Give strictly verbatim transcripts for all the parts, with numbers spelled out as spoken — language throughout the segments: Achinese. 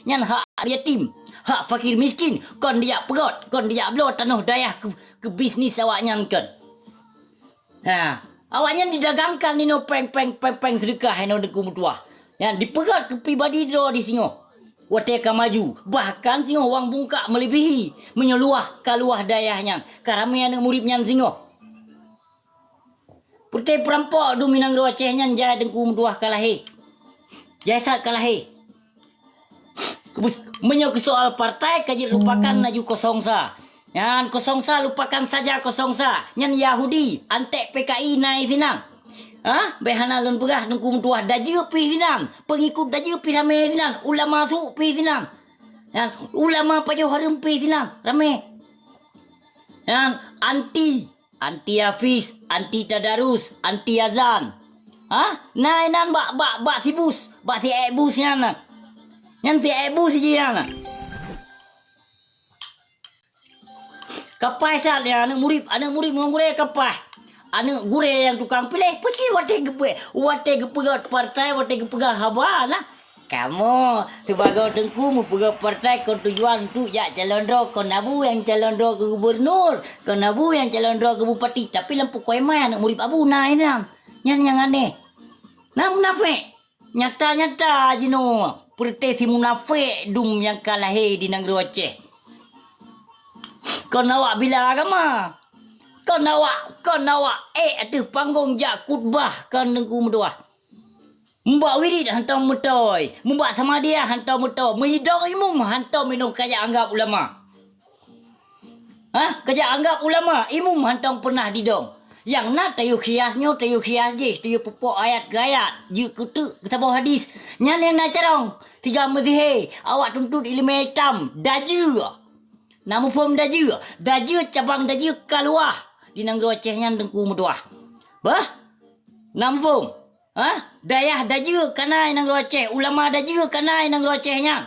Nyan hak yatim, hak fakir miskin, kon dijak peugöt, kon dijak bloe tanoh dayah keu, keu bisnis awaknyan kon. Ha, awaknyan didagangkan inoe péng, péng, péng, péng seudeukah inoe Teungku meutuah. Nyan dipeugöt keu pribadi droe di singoh. Watèe ka maju, bahkan singoh wang bungkak meuleubèhi meunyoe luwah ka luwah dayah nyan, ka ramè aneuk murit nyan singoh. Peureutèe peurampok dum inong droe Aceh nyan jai Teungku meutuah ka lahé. Jai that ka lahé. Meunyoe keu soal partai ka jeuet lupakan laju kosong sa. Nyan kosong sa lupakan saja kosong sa. Nyan Yahudi, antek P K I na i sinan. Ha? Bèk hana lôn peugah Teungku meutuah dajeue pih sinan. Peungikut dajeue pih ramè sinan. Ulama su pih sinan. Nyan ulama pajoh hareuem pih sinan. Ramè. Nyan anti Anti Hafiz, anti Tadarus, anti azan. Ha? Na inan bak, bak, bak si bus, bak si ék bus nyan na. Nyan si ék bus jih nyan na. Kapai that nyan aneuk murit, aneuk murit ngon gurèe kapai. Aneuk gurèe nyang tukang piléh, pasti watèe geupeu-, watèe geupeugah partai, watèe geupeugah haba na. Kamoe sibagoe teungku meupeugah partai kon tujuan untuk jak calon droe, kon Abu nyang calon droe keu gubernur, kon Abu nyang calon droe keu bupati, tapi lam pukoe mai aneuk murit Abu na inan. Nyan nyang aneh. Na munafék. Nyata-nyata jinoe peureutèe si munafék dum nyang ka lahé di nanggroe Aceh. Kon awak bila agama. Kon awak, kon awak ék ateueh panggong jak khutbah kon Teungku meutuah. Mubak wirid hantom meutoe, mubak samadiyah hantom meutoe, meuidong imum hantom inong kajak anggap ulama. Hah? Kajak anggap ulama, imum hantom peunah didong. Nyang na tayue khias nyoe, tayue khias jih, tayue pupok ayat keu ayat, jeuet keu teuk keu saboh hadis. Nyan nyang na carông, siga meusihé, awak tuntot ileumèe itam, dajeue. Na muphom dajeue, dajeue cabang dajeue ka luwah di nanggroe Aceh nyan Teungku meutuah. Bah? Na muphom? Ha? Dayah dajeue ka na i nanggroe Aceh, ulama dajeue ka na i nanggroe Aceh nyan.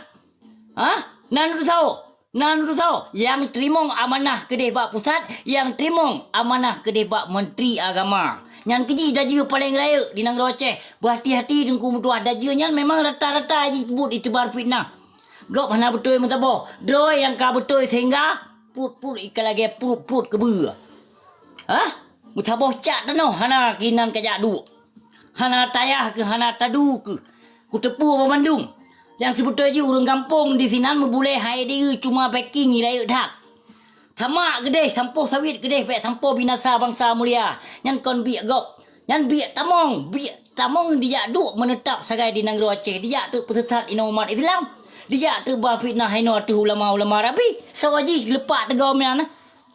Ha? Nan reusoe, nan reusoe nyang teurimong amanah keudeh bak pusat, nyang teurimong amanah keudeh bak Menteri Agama. Nyan keujih dajeue paleng rayeuk di nanggroe Aceh. Beuhati-hati Teungku meutuah, dajeue nyan memang rata-rata jipeubuet itebar fitnah. Gob hana beutôi meusaboh, droe nyang ka beutôi sehingga pruet-pruet ikalagèe pruet-pruet keubeue. Hah? Meusaboh cak tanoh hana kinan kajak duek. Hana tayah keuh, hana tadu keuh. Kuteupeue banmandum. Nyang sibeutôi jih ureueng gampông disinan meubulèe hai diri cuma backing rayeuk that. Samak keudeh, sampoe sawét keudeh bèk sampoe binasa bansa mulia. Nyan kon biek gob. Nyan biek tamong, biek tamong dijak duek meuneutap sagai di nanggroe Aceh, dijak teuk peuseusat inoe umat Islam. Dijak teuk ba fitnah inoe ateueh ulama-ulama Rabbi. Soe jih leupah teugom nyan?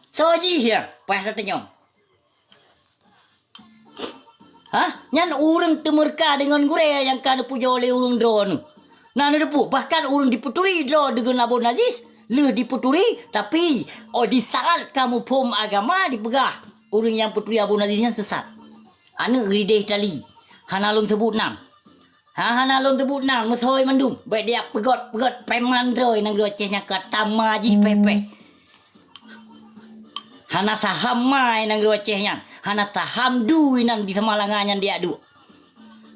Soe jih nyan? Payah tatanyong. Hah? Nyan ureueng teumeureuka deungon gurèe nyang ka neupujoe lé ureueng droeneuh. Na neuteupeue, bahkan ureueng dipeuturi droe deungon Abon Aziz, lheueh dipeuturi, tapi, oh, di saat ka muphom agama dipeugah, ureueng nyang peuturi Abon Aziz nyan sesat. Aneuk rideh tali, hana lôn seubut nan. Ha, hana lôn seubut nan, meusoe mandum. Bèk dijak peugöt-peugöt preman droe nanggroe Aceh nyang ka tama jih pèh-pèh. Hana saham ma i nanggroe Aceh nyan, hana saham du inan di Samalanga nyan dijak duek.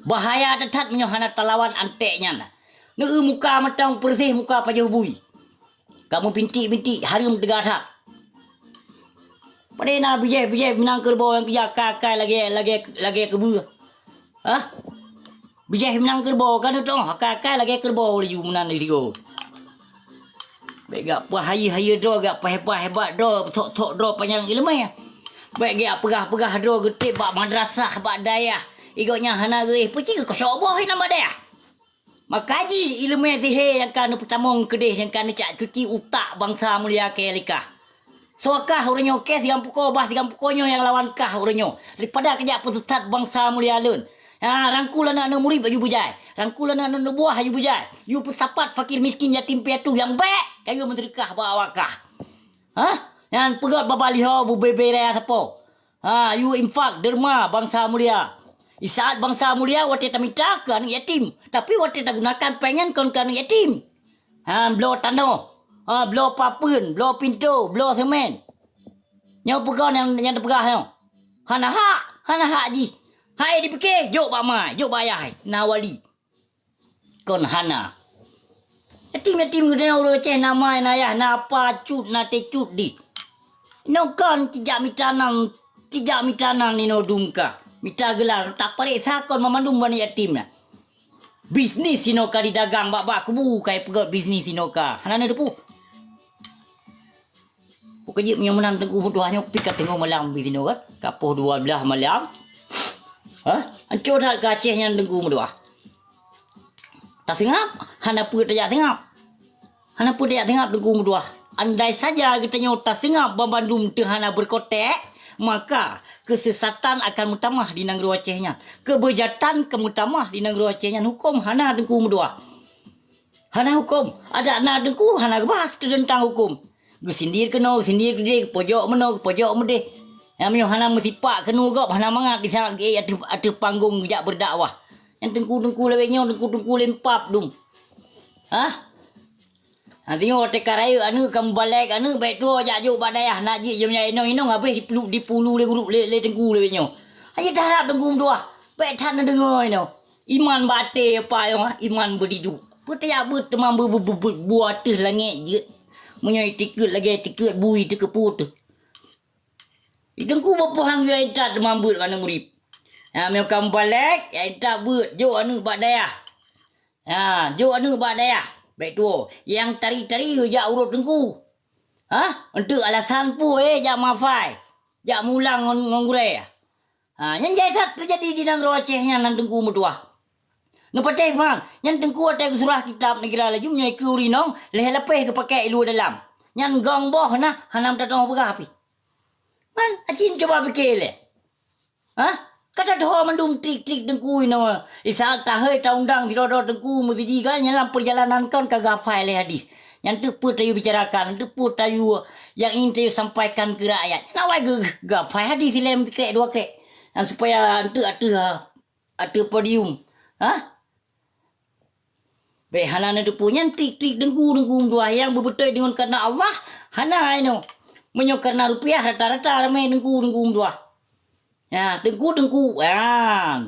Bahaya that-that meunyoe hana talawan antek nyan. Neueu muka mantong peureuseh muka pajoh bui. Kamoe bintik-bintik hareuem teuga that. Padahai na bijèh-bijèh meunang keureubo nyang keuja kai-kai lagèe, lagèe, lagèe keubeue. Hah? Bijèh meunang keureubo ka neutôh, kai-kai lagèe keureubo laju meunan di tigo. Bèk gak peuhayeue-hayeue droe, gak peuhebat-hebat droe, sok-sok droe panyang ileumèe. Bèk gak peugah-peugah droe geutrép bak madrasah, bak dayah. Igok nyan hana geuéh peucit keu kosok boh inan bak dayah. Maka jih ileumèe sihé nyang ka neupeutamong keudeh nyang ka neucak cuci utak bansa mulia keu likah. Soe kah uroe nyoe kèe sigampuko bah sigampuko nyoe nyang lawan kah uroe nyoe. Daripada kajak peuseusat bansa mulia lôn. Ha, rangkul aneuk-aneuk murit aju beujai. Rangkul aneuk-aneuk buah aju beujai. Yue peusapat fakir miskin yatim piatu nyang bèk kayue meuseudeukah bak awak kah. Ha? Nyan peugöt babah liho bubé-bé raya sapo. Ha, yue infak, derma bansa mulia. Di saat bansa mulia watèe tamita keu aneuk yatim, tapi watèe tagunakan péng nyan kon keu aneuk yatim. Ha, bloe tanoh, ha, bloe papeuen, bloe pintoe, bloe seumén. Nyoe peue kon nyang, nyang teupeugah nyoe? Hana hak, hana hak jih. Hai dipike, jok bak ma, jok bak ayah, na wali. Kon hana. Eh, Yatim-yatim geutanyoe ureuëng Aceh na ma, na yah, na apa cut, na teucut di. Inoe kon tijak mita nan, tijak mita nan inoe dum ka. Mita geular, tapareksa kon banmandum banmandum yatim na. Bisnis inoe ka didagang bak-bak kubu, ka ipeugét bisnis inoe ka. Hana neuteupeue. Peue ka jeuet meunyoe meunan Teungku meutuah nyoe pih ka teungoh malam di sinoe kan? Ka poh dua belas malam. Hah? Ancô that keu Aceh nyan Teungku meutuah. Taseungab, hana peue tajak seungab. Hana peue tajak seungab Teungku meutuah. Andai saja geutanyoe taseungab banmandum teuh hana beureukeutek, maka keusesatan akan meutamah di nanggroe Aceh nyan. Keubeujatan ka meutamah di nanggroe Aceh nyan. Huköm hana Teungku meutuah. Hana huköm. Adak na Teungku hana geubahas teuntang huköm. Geusindir keunoe, geusindir keudeh, geupojok meunoe, geupojok meudeh. Nyang meunyoe hana meusipak keunoe gob, hana mangat di saát geuék ateueh, ateueh panggong geujak beudakwah. Nyan teungku-teungku lawét nyoe, teungku-teungku lempap dum. Hah? Hana teungoh watée ka rayeuk aneuëk, ka mubalek aneuëk, bék tuwoe jak jok bak dayah, nak jeuet jih inong-inong habéh dipulu, dipulu lé guru, lé, lé teungku lawét nyoe. Hana teuharab teungku meutuah. Bék that neudeungoe inoe. Iman bak até apa nyoe, iman beudidu. Peue tajak beuet teuma beu-, beu-, beu-, beu-, bua ateueh langét jeuet. Meunyoe itikeuet lagée tikeuet bui teukeupue teuh. Teungku beupoh han geuyue intat teuma beuet aneuëk murit. Ha, meunyoe ka mubalek, ya intat beuet, jok aneuëk bak dayah. Ha, jok aneuëk bak dayah. Bék tuwoe, nyang tari-tari jak uroe teungku. Ha, untuk alasan peue, eh, jak mafai, jak mulang ngon, ngon gurée. Ha, nyan jai that teujadi di nanggroe Aceh nyan nan teungku meutuah. Neupatéh man, nyan teungku watée geusurah kitab neukira laju meunyoe ikeue ureuëng inong, lhée lapéh geupakée i luwa dalam. Nyan gong boh na, hana meutatong peugah pih. Man, aci cuba pike lé. Hah? Ka tateuho mandum trik-trik teungku inoe. Isa tahôi taundang sidroe-droe teungku meusiji kan nyan lam peurjalanan kon ka geuhafai lé hadis. Nyan teuk peue tayue bicarakan, teuk peue tayue nyang ingin tayue sampaikan keu rakyat. Nyan awai geu-, geuhafai hadis ilée meukrek dua krek. Nyan supaya enteuk ateueh, ateueh podium. Hah? Bék hana neuteupeue nyan trik-trik teungku-teungku meutuah nyang beubeutôi deungon kareuna Allah, hana inoe. Meunyoe kareuna rupiah rata-rata ramé teungku-teungku meutuah. Ya, teungku-teungku, ya.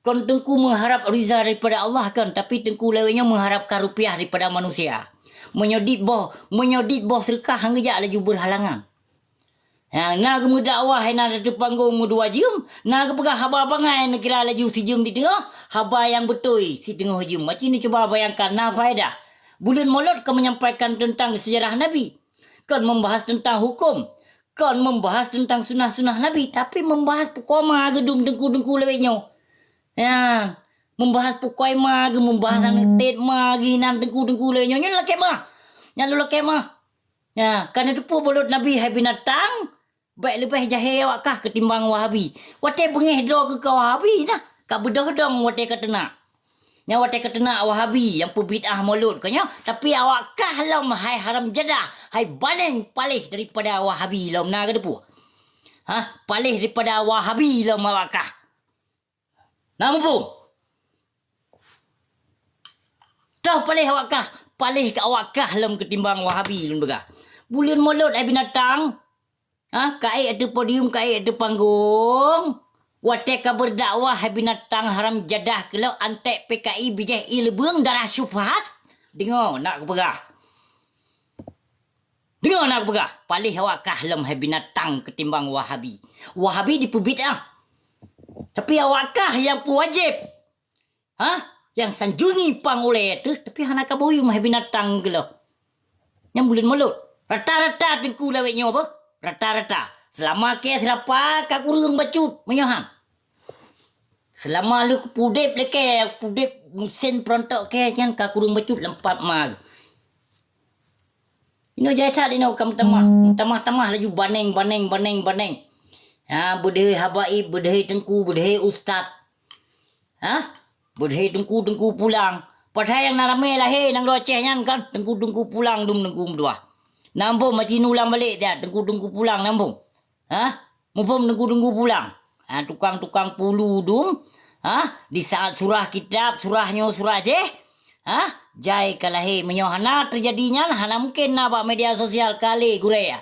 Kon teungku meuharab riza daripada Allah kan, tapi teungku lawét nyoe meuharabkan rupiah daripada manusia. Meunyoe dit boh, meunyoe dit boh seureukah han geujak laju beurhalangan. Ha, na geumeudakwah na ateueh panggong meudua jeuem, na geupeugah haba bangai neukira laju sijeuem di teungoh, haba nyang beutôi siteungoh jeuem. Aci neucuba bayangkan na faedah. Buleuen Molot ka menyampaikan teuntang seujarah Nabi, kon membahas teuntang huköm, kon membahas teuntang sunah-sunah Nabi, tapi membahas pukoe ma geudum teungku-teungku lawét nyoe. Ya, membahas pukoe ma geu, membahas aneuëk tét ma geuh nan teungku-teungku lawét nyoe. Nyan lakée ma. Nyan lakée ma. Ya, ka neuteupeue bolot Nabi hai binatang, bék leubeh jahé awak kah keutimbang Wahabi. Watée beungéh droe keu ka Wahabi nah, ka beudôh dong watée ka teunak. Nyan watée ka teunak Wahabi nyang peubid'ah molot ka nyoe, tapi awak kah lom hai haram jadah, hai baneng paléh daripada Wahabi lom na ka teupeue. Hah, paléh daripada Wahabi lom awak kah. Na muphom? Toh paléh awak kah, paléh keu awak kah lom keutimbang Wahabi lôn peugah. Buleuen molot hai binatang. Ha, ka ék ateueh podium, ka ék ateueh panggong. Watée ka beurdakwah hai binatang haram jadah keulok anték P K I bijéh ié leubeueng darah syubhat. Deungoe nak kupeugah. Deungoe na kupeugah, paléh awak kah lom hai binatang keutimbang Wahabi. Wahabi dipeubid'ah. Tapi awak kah nyang peuwajéb. Hah? Nyang sanjungi pang ulée teuh, tapi hana ka buyum hai binatang keuloh. Nyang buleuen molot. Rata-rata teungku lawét nyoe beuh. Rata-rata. Seulama kée seurapa ka kureueng bacut, meunyoe han. Seulama lheueh pudeb lé kée, pudeb meusén peurontok kée nyan ka kureueng bacut lam pat ma. Inoe jai that inoe ka meutamah, meutamah-tamah laju baneng, baneng, baneng, baneng. Ha, beudeuhe habaib, beudeuhe teungku, beudeuhe ustaz. Ha? Beudeuhe teungku-teungku pulang. Padahai nyang na ramé lahé nanggroe Aceh nyan kan teungku-teungku pulang dum teungku meutuah. Na muphom aci neulang balek that teungku-teungku pulang na muphom. Ha? Muphom teungku-teungku pulang. Ha, tukang-tukang pulu dum. Ha? Di saát surah kitab, surah nyoe, surah jéh. Ha? Jai ka lahé meunyoe hana teujadi nyan, hana mungken na bak media sosial kali gurée.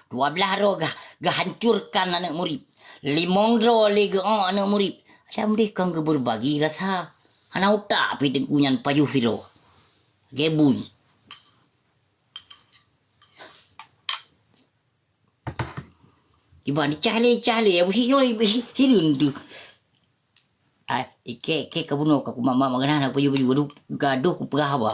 Dua blaih droe gah, geuhancurkan aneuëk murit. Limong droe lé geuôk aneuëk murit. Alhamdulillah kon geubeubagi rasa. Hana utak pih teungku nyan pajoh sidroe. Lagée bui. Ban dicah lé, cah lé, Abu Sik nyoe hireuen teuh. Ai, ikek-ikek ka bunoe ka kumat-mat makanan, aku pajoh-pajoh, gadoh, gadoh kupeugah haba.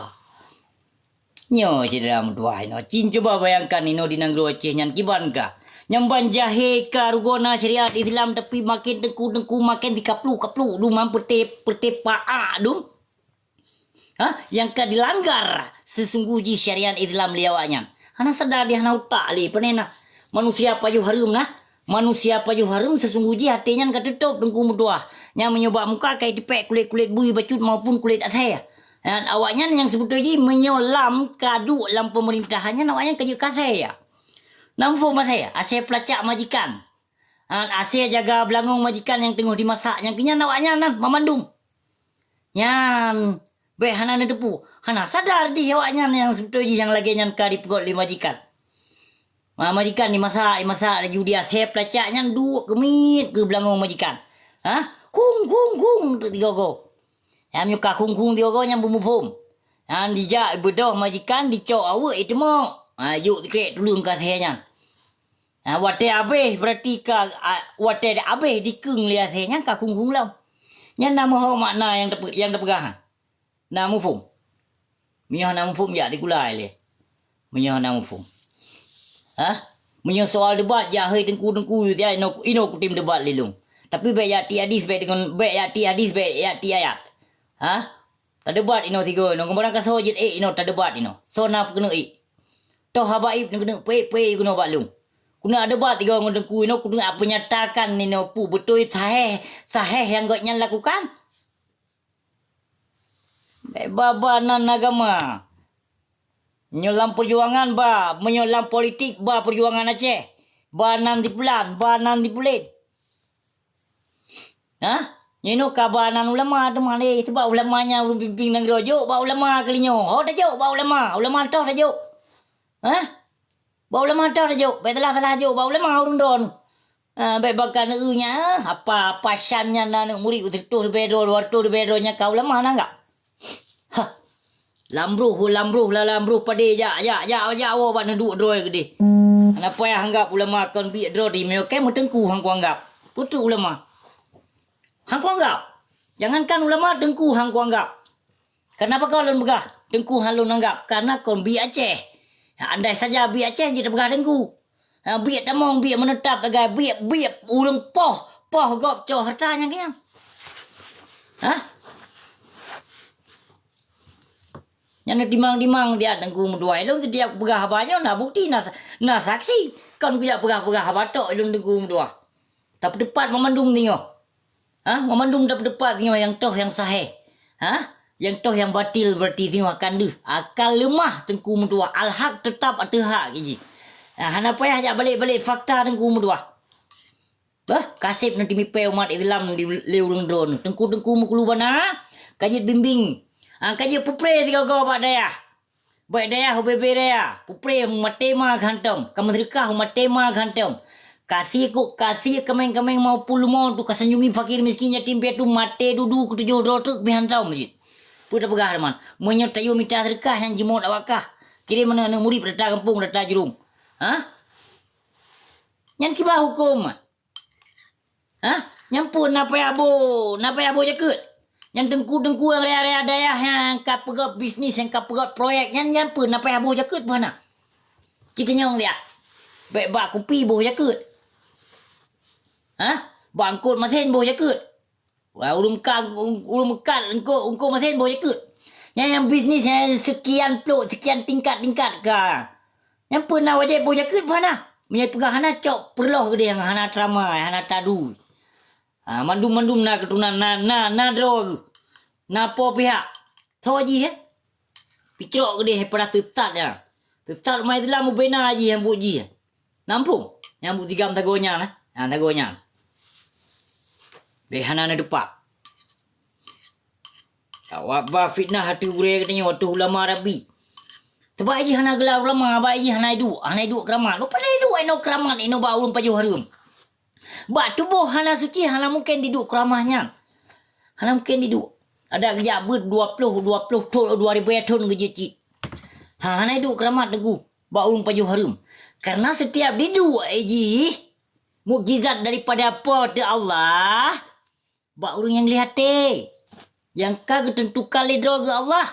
Nyoe syedara meutuwah inoe, cit cuba bayangkan inoe di nanggroe Aceh nyan kiban ka. Nyang ban jahé ka rugoe na syariat Islam, tapi makin teungku-teungku makin dikapluk-kapluk dumam peuté, peuté paak dum. Ha? Nyang ka dilanggar seusunggoh jih syariat Islam lé awaknyan. Hana sadar di hana utak lé, pane na. Manusia pajoh hareuem na. Manusia pajoh hareuem seusunggoh jih até nyan ka teutôb teungku meutuwah. Nyang meunyoe bak muka ka jitipék kulét-kulét bui bacut maupun kulét asèe. Dan awaknyan nyang seubeutôi jih meunyoe lam ka duek lam peumeurintahan nyan awaknyan ka jeuet keu asèe. Na muphom asèe? Asèe peulacak majikan. Dan asèe jaga beulangong majikan nyang teungoh dimasak nyang keu nyan awaknyan na mamandum. Nyan, bék hana neuteupeue, hana sadar dih awaknyan nyang seubeutôi jih nyang lagèe nyan ka jipeugöt lé majikan. Ma-, majikan dimasak, dimasak laju di asèe peulacak nyan duek keumiet keu beulangong majikan. Ha? Khung, khung, khung, teuk tiga goe. Nyan meunyoe ka khung-khung tiga goe nyan beumuphom. Nyan dijak beudôh majikan dicok aweuek jiteumok. Ha, jok sikrek tuleueng keu asèe nyan. Ha, watèe abéh, berarti ka, a, watèe abéh dikeung lé asèe nyan ka khung-khung lom. Nyan na meuho makna nyang teupe-, nyang teupeugah nyan. Na muphom? Meunyoe hana muphom, jak sikula ilèe. Meunyoe hana muphom. Hah? Meunyoe soal debat, jak hei teungku-teungku, ya, inoe, inoe kutem debat lé lôn. Tapi bék jak tiek hadis, bék deungon, bék jak tiek hadis, bék jak tiek ayat. Hah? Tadebat inoe sigoe inoe, ngon barangkasoe jeuet ék inoe tadebat inoe. Soe na peukeuneuk ék? Toh habaib neukeuneuk peuék-peuék keunoe bak lôn. Keuneuk debat sigoe ngon teungku inoe, keuneuk peunyatakan inoe peue beutôi sahèh, sahèh nyang gobnyan lakukan. Bék ba-ba nan agama. Meunyoe lam peujuangan ba, meunyoe lam politik ba peujuangan Aceh, ba nan sipulan, ba nan sipulen. Hah? Nyoe ka ba nan ulama teuma lé, sabab ulama nyan ureueng pimpin nanggroe. Jok bak ulama keulinyoe. Ho tajok bak ulama, ulama toh tajok. Hah? Bak ulama toh tajok, bék salah-salah jok bak ulama ureueng droeneuh. Ah, bék bak keuneuk nyan, ah, apa, apa syan nyan na aneuk murit sireutoh ribèe droe, dua reutoh ribèe droe nyan ka ulama na anggab. Hah. Lam broh, lam broh, la lam broh padé jak, jak, jak, jak woe bak neuduek droe keudéh. Hana payah anggab ulama kon biek droe di meunyoe kèe meuteungku han kuanggab. Peue treuk ulama? Han kuanggab. Jangankan ulama, teungku han kuanggab. Kenapa kau lôn peugah teungku han lôn anggab? Karena kon biek Aceh. Andai saja biek Aceh jeuet tapeugah teungku. Ha, biek tamong, biek meuneutap sagai, biek, biek ureueng poh, poh gob cok hareuta nyang keunyan. Hah? Nyan timang-timang biet teungku meutuwah. Ilôn setiap peugah haba nyoe na bukti, na, na saksi. Kon kujak peugah-peugah haba tok ilôn teungku meutuwah. Tapeuteupat banmandum teungoh. Ha? Banmandum tapeuteupat teungoh nyang toh nyang sahèh. Ha? Nyang toh nyang batil berarti teungoh akan deuh. Akan leumah teungku meutuwah. Al-haq teutap ateueh hak jih. Ha, hana payah jak balek-balek fakta teungku meutuwah. Bah, kaseb neutimipée umat Islam di, lé ureueng droeneuh. Teungku-teungku meukeulu bana, ka jeuet bimbéng. Ha, ka jeuet peupré sigoe-goe bak dayah. Bak dayah ubé-bé raya, peupré maté ma geuhantom, ka meuseudeukah maté ma geuhantom. Ka sie kok, ka sie kaméng-kaméng maupun leumo tu ka sanjungi fakir miskin yatim piatu maté dudu keu tujoh droe treuk beuhantom cit. Peue tapeugah teuma? Meunyoe tayue mita seudeukah nyang jimeuet awak kah, kirém aneuk-aneuk murit rata gampông, rata jurông. Hah? Nyan kiban huköm. Hah? Nyan peue na payah boh, na payah boh jakeuet? Nyan teungku-teungku nyang raya-raya dayah nyang ka peugöt bisnis, nyang ka peugöt proyek nyan, nyan peue na payah boh jakeuet peue hana? Ci tanyong siat. Bèk bak kupi boh jakeuet. Hah? Bak eungkôt masén boh jakeuet. Wah, ureueng ka, ureueng meukat eungkôt, eungkôt masén boh jakeuet. Nyan nyang bisnis nyang seukian plôk, seukian tingkat-tingkat ka. Nyan peue na wajéb boh jakeuet peue hana? Meunyoe peugah hana, cok peureulôh keudéh nyang hana teurama, hana tadu. Ha, mandum-mandum na keuturonan, na, na, na droe geuh. Na po pihak. Tho jih, eh? Picok keudéh pada teutap nyan. Teutap umat Islam ubena jih nyang buet jih. Nampung. Nyang buet tigam sagoe nyan, eh? Ha, sagoe nyan. Bèk hana na teupat. Awak ba fitnah ateueh gurèe geutanyoe, ateueh ulama Rabbi. Teuma jih hana geula ulama, ba jih hana iduek, hana iduek keuramat. Lu padahai iduek inoe keuramat inoe bak ureueng pajoh hareuem. Bak tuboh hana suci hana mungken iduek keuramat nyan. Hana mungken iduek. Adak geujak beuet dua ploh, dua ploh thon, dua ribèe thon geujeuet cit. Ha, hana iduek keuramat teungku bak ureueng pajoh hareuem. Karena setiap iduek jih, Mukjizat daripada Po teu Allah bak ureuëng nyang gleh até, nyang ka geuteuntukan lé droe geuh Allah.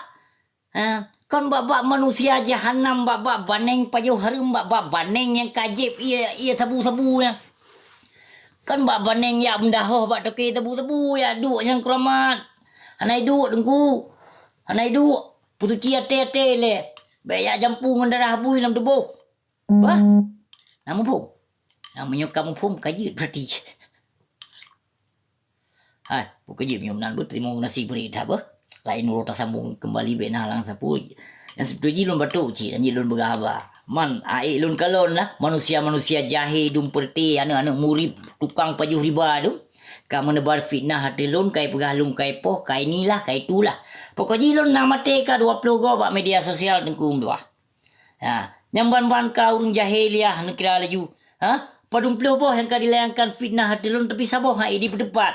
Ha, kon bak-bak manusia jahanam, bak-bak baneng pajoh hareuem, bak-bak baneng nyang ka jieb ié, ié sabu-sabu nyan. Kon bak baneng jak meudahoh bak toke sabu-sabu, jak duek nyang keuramat. Hana iduek Teungku. Hana iduek. Peusuci até-até lé. Bék jak jampu ngon darah bui lam tuboh. Bah. Na muphom? Na meunyoe ka muphom, ka jeuet berarti. Hai, peue keujeuet meunyoe meunan beuh, teurimong geunaséh bri that beuh. Laén uroe tasambong keumbali bék na halang sapeue. Nyang sibeutôi jih lôn batok cit, hanjeuet lôn peugah haba. Man, aék lôn kalon lah, manusia-manusia jahé dum peureuté, aneuëk-aneuëk murit, tukang pajoh riba dum. Ka meuneubar fitnah ateueh lôn, kai peugah lôn kai poh, kai nilah, kai tulah. Pokok jih lôn na maté ka dua ploh goe bak media sosial Teungku meutuah. Ha, nyang ban-ban ka ureuëng jahé liah neukira laju. Ha, padum ploh boh nyang ka dilayangkan fitnah ateueh lôn, tapi saboh han ék jipeuteupat.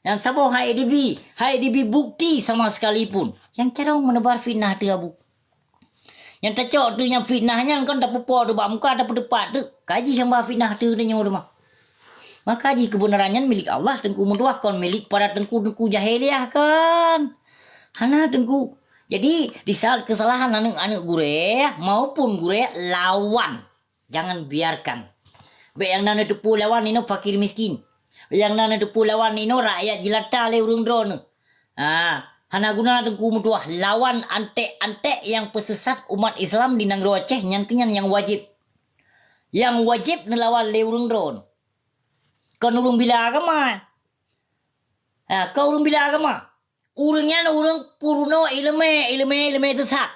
Nyang saboh han ék jibi, han ék jibi bukti sama sekalipun. Nyang carông meuneubar fitnah ateueh Abu. Nyang tacok teuh nyang fitnah nyan kon tapeupo teuh bak muka, tapeuteupat teuh. Ka jih nyang ba fitnah ateueh tanyoe teuma. Maka jih keubeunaran nyan milék Allah Teungku meutuah, kon milék para teungku-teungku jahé liah kan. Hana Teungku. Jadi, di saat kesalahan aneuëk-aneuëk gurée maupun gurée lawan. Jangan biarkan. Bék nyang na neuteupeue lawan inoe fakir miskin. Bék nyang na neuteupeue lawan inoe rakyat jeulata lé ureuëng droeneuh. Ha, hana guna Teungku meutuah lawan anték-anték nyang peusisat umat Islam di nanggroe Aceh, nyan keuh nyan nyang wajéb. Nyang wajéb neulawan lé ureuëng droeneuh. Kon ureuëng bila agama. Ha, kon ureuëng bila agama. Ureuëng nyan ureuëng peurunoe iéleumé, iéleumé, iéleumé sisat.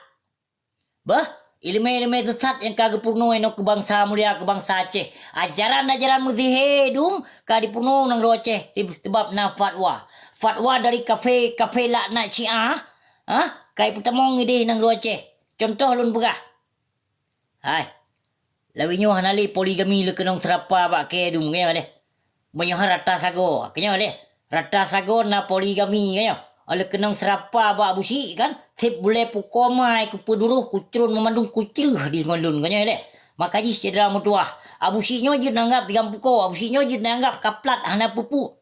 Bah, iéleumé-iéleumé sisat nyang ka geupeurunoe inoe keu bansa mulia, keu bansa Aceh. Ajaran-ajaran meusihé dum ka jipeurunoe nanggroe Aceh, tib-, sabab na fatwa. Fatwa dari kafé, kafé laknat Syiah, ha? Ka jipeutamong idéh nanggroe Aceh. Cuntoh lôn peugah. Hai. Lawét nyoe hana lé poligami lé keunong seurapa bak kée dum, nyoe lé. Meunyoe rata sagoe, keunyoe lé. Rata sagoe na poligami, keunyoe. Lé keunong seurapa bak Abu Syik kan, seb bulée pukoe mai kupeuduroh, kucrôn meumandum, kucreueh di ngon lôn, keunyoe lé. Maka jih syedara meutuah, Abu Syik nyoe jeuet neuanggab tiga pukoe, Abu Syik nyoe jeuet neuanggab kaplat hana peue-peue.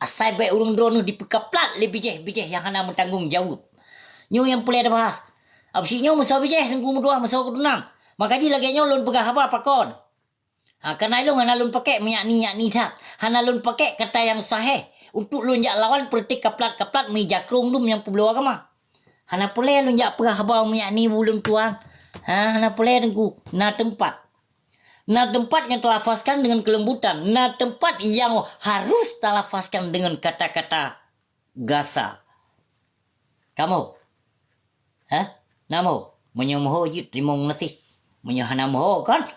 Asai bék ureuëng droeneuh dipeukaplat lé bijéh-bijéh nyang hana meutanggong jaweueb. Nyoe nyang peureulée tabahas. Abu Syik nyoe meusoe bijéh, Teungku meutuah meusoe keutunan. Maka jih lagée nyoe lôn peugah haba pakon. Ha, kareuna ilôn hana lôn pakék meunyak ni, nyak ni that. Hana lôn pakék kata nyang sahéh untuk lôn jak lawan peureuté kaplat-kaplat meujakrong dum nyang peubloe agama. Hana peureulée lôn jak peugah haba meunyak ni bak ulôn tuan. Ha, hana peureulée Teungku. Na teumpat. Na teumpat nyang teulafazkan deungon keulembutan. Na teumpat nyang harus teulafazkan deungon kata-kata gasa. Kamoe? Hah? Na moe? Meunyoe moe jeuet teurimong geunaséh. Meunyoe hana moe kan?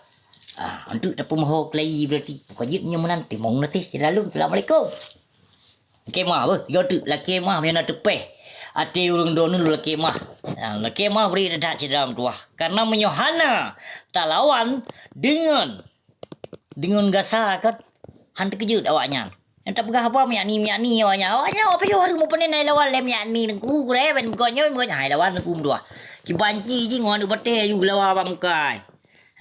Ah, untuk tapeumeuho keulayi berarti. Pokok jeuet meunyoe meunan teurimong geunaséh. Syedara lôn, assalamualaikum. Lakée meuah beuh, yo teuk lakée meuah meunyoe na teupéh. Até ureuëng droeneuh lakée meuah. Ha, lakée meuah bri that syedara meutuah. Karena meunyoe hana talawan deungon, deungon gasa kan, han teukeujot awaknyan. Nyang tapeugah haba meunyak ni, meunyak ni awaknyan. Awaknyan awak pajoh hareuem meupanen hai lawan lé meunyak ni Teungku gurée, ban geuh nyoe, ban hai lawan Teungku meutuah. Kiban ci jih ngon aneuëk batée aju geulawa bak muka.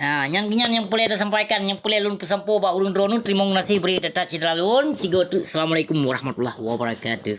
Ha, nyang, nyang, nyang peureulée tasampaikan, nyang peureulée lôn peusampoe bak ureuëng droeneuh, teurimong geunaséh bri that syedara lôn, sigoe teuk. Assalamualaikum warahmatullahi wabarakatuh.